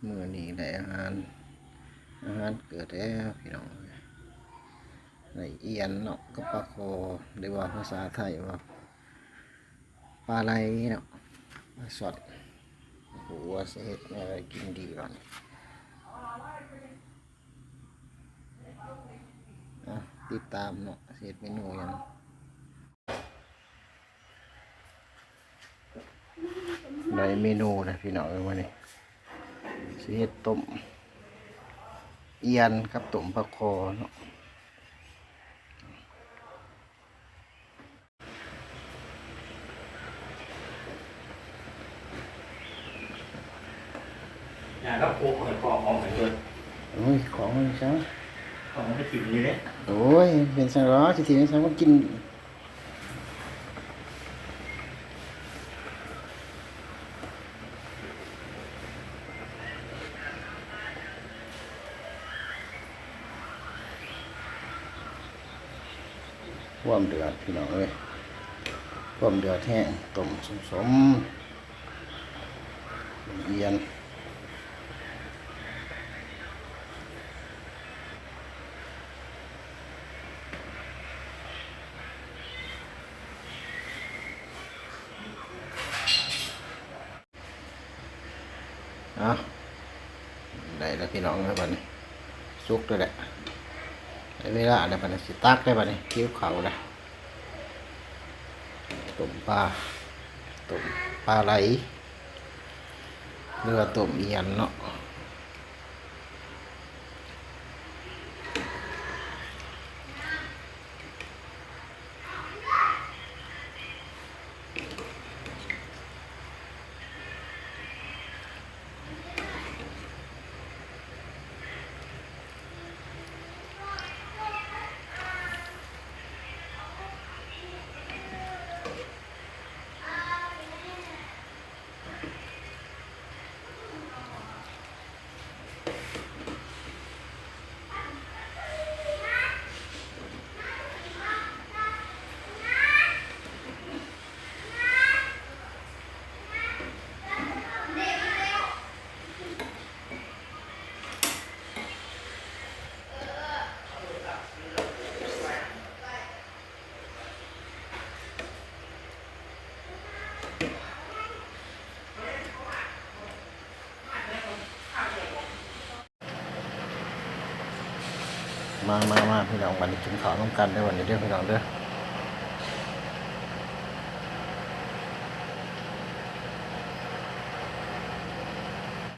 ມື້ນີ້ໄດ້ອາຫານ ອາຫານເກີດແລ້ວພີ່ນ້ອງເອີຍ ໄດ້ອ່ຽນເນາະ ກັບປາຄໍ ຫຼືວ່າພາສາໄທວ່າປາໄຫຼເນາະ ມາສອດ ບໍ່ຮູ້ວ່າຊິເຮັດແນວໃດກິນດີບາດນີ້. ອ່ະ ຕິດຕາມເນາະ ຊິເຮັດເມນູຫຍັງ. ໄດ້ເມນູແລ້ວພີ່ນ້ອງເອີຍ ມື້ນີ້ຊິເຮັດຕົ້ມອ່ຽນກັບຕົ້ມປາຄໍເນາະ. ຢ່າງກັບພວກເພິ່ນຂໍຂອງໃຫ້ເບິດ ໂອ້ຍ ຂອງມັນຊັ້ນ ຂອງມັນໄປຖິ້ມນີ້ເດ້. ໂອ້ຍ ເປັນຊັ້ນເນາະ ຊິຖິ້ມໃຫ້ຊັ້ນ ມາກິນ. ຄວາມເດືອດພີ່ນ້ອງເອີຍ ຄວາມເດືອດແຮງ ຕົ້ມສົ້ມໆ ອ່ຽນ. ເອົາ ໄດ້ແລ້ວພີ່ນ້ອງເອີຍ ບາດນີ້ສຸກແລ້ວແຫຼະ ໄດ້ເວລາແລ້ວ ບາດນີ້ຊິຕັກແລ້ວ ບາດນີ້ຫິວເຂົ້າແລ້ວ. ຕົ້ມປາ ຕົ້ມປາໄຫຼ ຫຼືວ່າຕົ້ມອ່ຽນເນາະ. ມາ ມາ ມາ ພີ່ນ້ອງ ບັດນີ້ກິນເຂົ້ານຳກັນເດີ ບັດນີ້ເດີ ພີ່ນ້ອງເດີ.